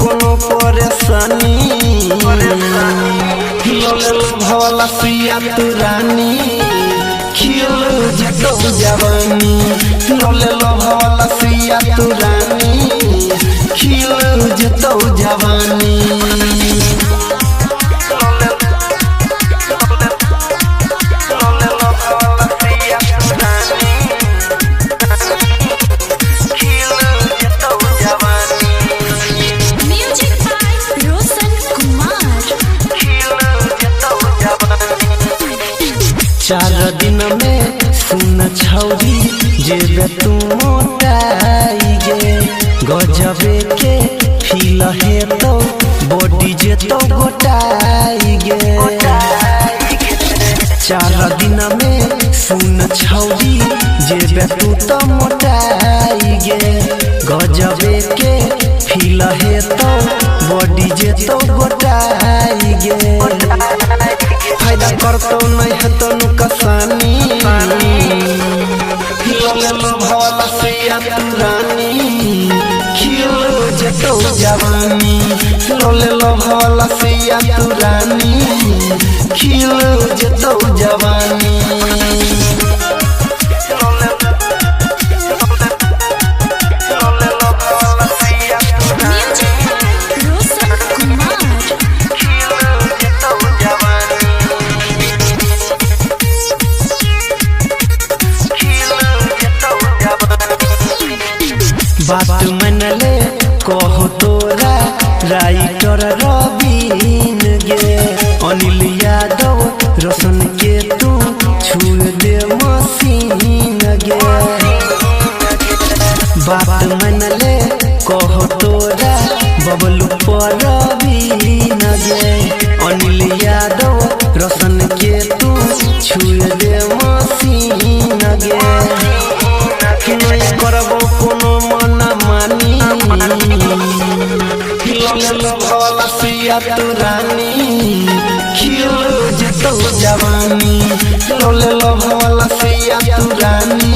कोनो परेशानी। लले लोभवाला सुइया तू रानी, खिल जेतौ जवानी। लले लोभवाला सुइया तू रानी, खिल जेतौ जवानी। Music by Roshan Kumar. 4 दिन में सुन छौरी जेबे तू मोटाई गे, गजबे के फील हेतौ बॉडी जेतौ गोटाई गे। 4 दिन में सुन छौरी जेबे तू तो मोटाई गे, गजबे के फील हेतौ बॉडी जेतौ गोटाई गे। फायदा करतौ नहीं हेतौ नुकसानी। लले लोभवाला सुइया तू रानी, खिल जेतौ जवानी। लले लोभवाला सुइया तू रानी, खिल जेतौ जवानी। Music by Roshan Kumar. बात मनले कहो तोरा राइटर रबीन गे, अनिल यादव रोशन के तू छू दे मसीन गे। बात मनले कहो तोरा बबलू पर रबीन गे, अनिल यादव रोशन के तू छू दे मसीन गे। नहीं करबो कोनो मना मानी। लले लोभवाला सुइया तू रानी, खिल जेतौ जवानी। लले लोभवाला सुइया तू रानी,